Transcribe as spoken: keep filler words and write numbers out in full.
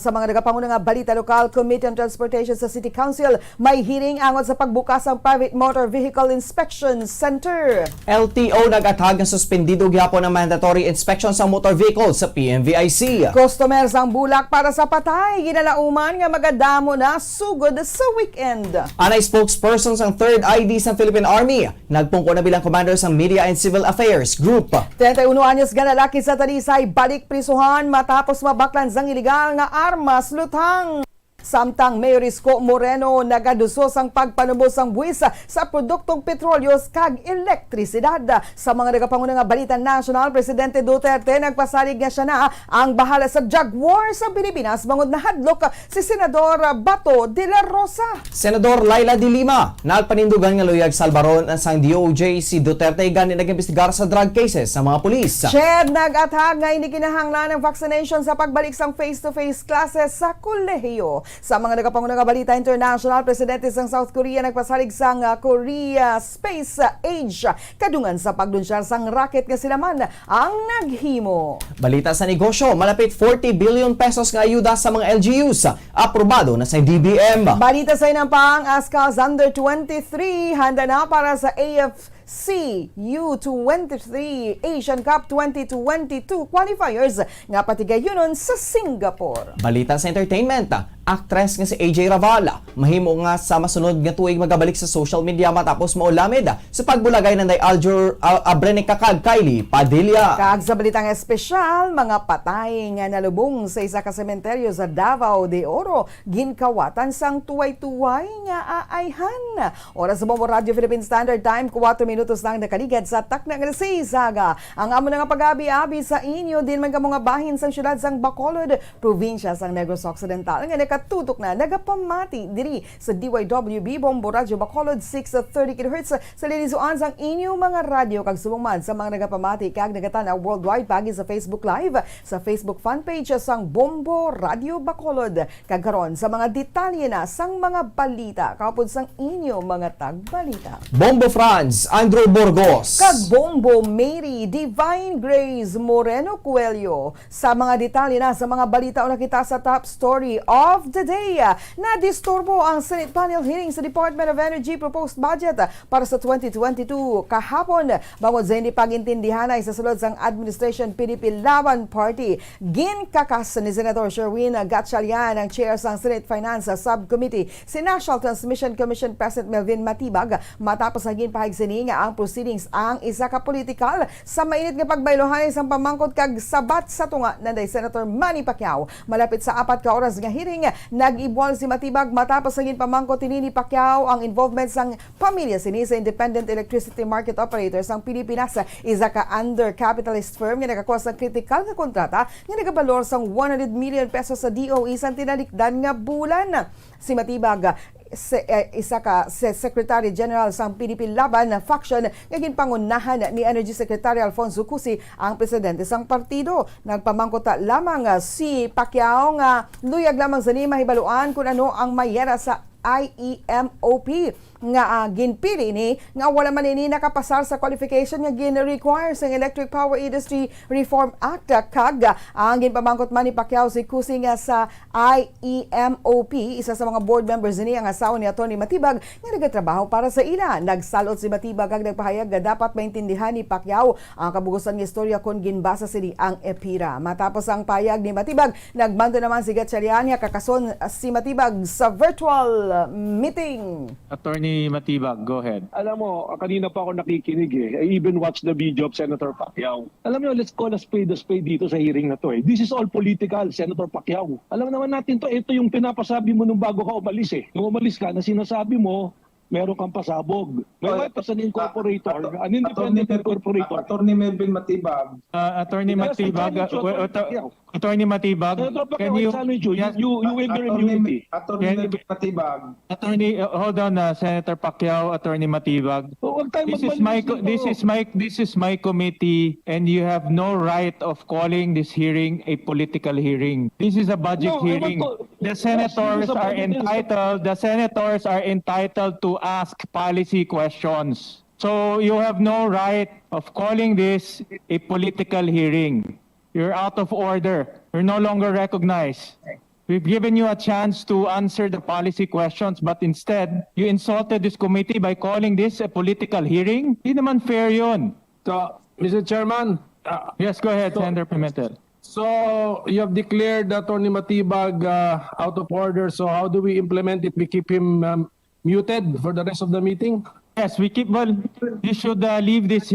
Sa mga nagapanguna nga balita lokal, Committee on Transportation sa City Council may hearing angot sa pagbukas sang Private Motor Vehicle Inspection Center. L T O nag-athag nga suspendido gihapon ang mandatory inspection sa motor vehicle sa P M V I C. Customer sang bulak para sa patay, ginalauman nga magadamo na sugod sa weekend. Anay spokesperson sang Third I D sang Philippine Army, nagpungko na bilang commander sang Media and Civil Affairs Group. Treinta y uno anyos nga lalaki sa Talisay balik prisuhan matapos mabaklan sang iligal nga armas luthang. Samtang Mayor Isko Moreno nagaduso sang pagpanubos sang buwis sa produktong petrolyo kag elektrisidad. Sa mga nagapanguna nga balita nasyonal, Presidente Duterte nagpasalig nga siya na ang bahala sa drug war sa Pilipinas bangod nahadlok si Senador Bato de la Rosa. Senador Leila de Lima, nagpanindugan nga luyag salbaron sang D O J si Duterte gani nag-imbestigar sa drug cases sa mga pulis. Ched nag-athag nga hindi kinahanglan ang vaccination sa pagbalik sang face-to-face classes sa kolehiyo. Sa mga nagapanguna nga balita international, Presidente sang South Korea nagpasalig sang, ah, Korea Space Age kadungan sa pagdunsyar sang rocket nga sila man ang naghimo. Balita sa negosyo, malapit forty billion pesos nga ayuda sa mga L G Us, aprobado na sa D B M. Balita sa inampang, ASCA's under twenty-three handa na para sa A F C U twenty-three Asian Cup twenty twenty-two qualifiers nga patigayunon sa Singapore. Balita sa entertainment, aktres nga si A J Raval mahimo nga sa masunod nga tuig magabalik sa social media matapos maulamid sa pagbulagay nanday Aljur, Al-, Abrenica kag Kylie Padilla. Kag sa balitang espesyal, mga patay nga nalubong sa isa ka sementeryo sa Davao de Oro, ginkawatan sang tuway-tuway nga aayhan. Oras sa Bombo Radyo Philippine Standard Time, kuwatro minutos lang nakaligad sa takna nga alas seis aga. Ang amo na nga pag-abi-abi sa inyo, din man kamo nga bahin sang siyudad sang Bacolod, probinsya sang Negros Occidental, nga nakatutok na, nagapamati diri sa D Y W B Bombo Radyo Bacolod, six thirty kilohertz, sa lilisuan sang inyo mga radyo, kag subong man sa mga nagapamati kag nagatan-aw worldwide paagi sa Facebook Live, sa Facebook fan page sang Bombo Radyo Bacolod. Kag karon, sa mga detalye na sang mga balita, kaupod sang inyo mga tagbalita. Bombo Franz, Andrew Burgos. Kag Bombo Mary, Divine Grace Moreno Coelho. Sa mga detalye na sa mga balita, una kita sa top story of the day. Nadisturbo ang Senate panel hearing sa Department of Energy proposed budget para sa twenty twenty-two kahapon, bangod sa hindi pag-intindihanay sa sulod sang administration P D P Laban Party. Ginkakas ni Senator Sherwin Gatchalian ang chair sang Senate Finance Subcommittee, si National Transmission Commission President Melvin Matibag, matapos nga ginpahayag sini nga ang proceedings ang isa ka political sa mainit nga pagbayluhanay sang pamangkot kag sabat sa tunga nanday Senator Manny Pacquiao. Malapit sa apat ka oras nga hearing, nag-ibwal si Matibag matapos nga ginpamangkot ini ni Pacquiao ang involvement sang pamilya sini sa Independent Electricity Market Operator sang Pilipinas, isa ka under-capitalized firm nga nakakuha sa kritikal nga kontrata nga nagabalor sang one hundred million pesos sa D O E sang tinalikdan nga bulan. Si Matibag, se-, eh, isa ka se-, Secretary General sang P D P Laban faction nga ginpangunahan ni Energy Secretary Alfonso Cusi ang presidente sang partido. Nagpamangkot lamang, ah, si Pacquiao nga luyag lamang sini mahibaluan kun ano ang mayera sa I E M O P nga, ah, ginpili ni nga wala man ini nakapasar sa qualification nga gin-require sang Electric Power Industry Reform Act, kag, ah, ang ginpamangkot man ni Pacquiao si Cusi nga sa I E M O P, isa sa mga board members ni ang asawa ni Attorney Matibag nga nagatrabaho para sa ila. Nagsalot si Matibag kag nagpahayag nga dapat maintindihan ni Pacquiao ang kabugusan nga istorya kon ginbasa sini ang EPIRA. Matapos ang pahayag ni Matibag, nagmando naman si Gatchalian nga kakason si Matibag sa virtual meeting. Attorney Matibag, go ahead. Alam mo, kanina pa ako nakikinig eh. I even watched the video of Senator Pacquiao. Alam niyo, let's call a spade a spade dito sa hearing na to eh. This is all political, Senator Pacquiao. Alam naman natin to, ito yung pinapasabi mo nung bago ka umalis eh. Nung umalis ka, na sinasabi mo, meron kang pasabog. My Oy, wife is an incorporator, Ato-, an independent Attorney Melvin, incorporator. Attorney Melvin Matibag. Uh, Attorney Yes, I Matibag, challenge you, uh, Attorney uh, Pacquiao. Attorney Matibag, Senator Pacquiao, can you, I challenge you. You, At-, you waive your Attorney, immunity. Attorney Can you Melvin Matibag. Attorney, uh, hold on, uh, Senator Pacquiao, Attorney Matibag. Oh, huwag tayo This is my magmalinis co-, this dito. is my, this is my committee, and you have no right of calling this hearing a political hearing. This is a budget No, I want hearing. to, The yes, this is senators a are budget hearing. entitled, the senators are entitled to ask policy questions. So you have no right of calling this a political hearing. You're out of order. You're no longer recognized. We've given you a chance to answer the policy questions, but instead, you insulted this committee by calling this a political hearing. Di naman fair yun. So, Mister Chairman, uh, Yes, go ahead, So- Senator Pimentel. so you have declared Attorney Matibag uh, out of order. So how do we implement it? We keep him um, muted for the rest of the meeting? Yes, we keep, well, you should uh, leave this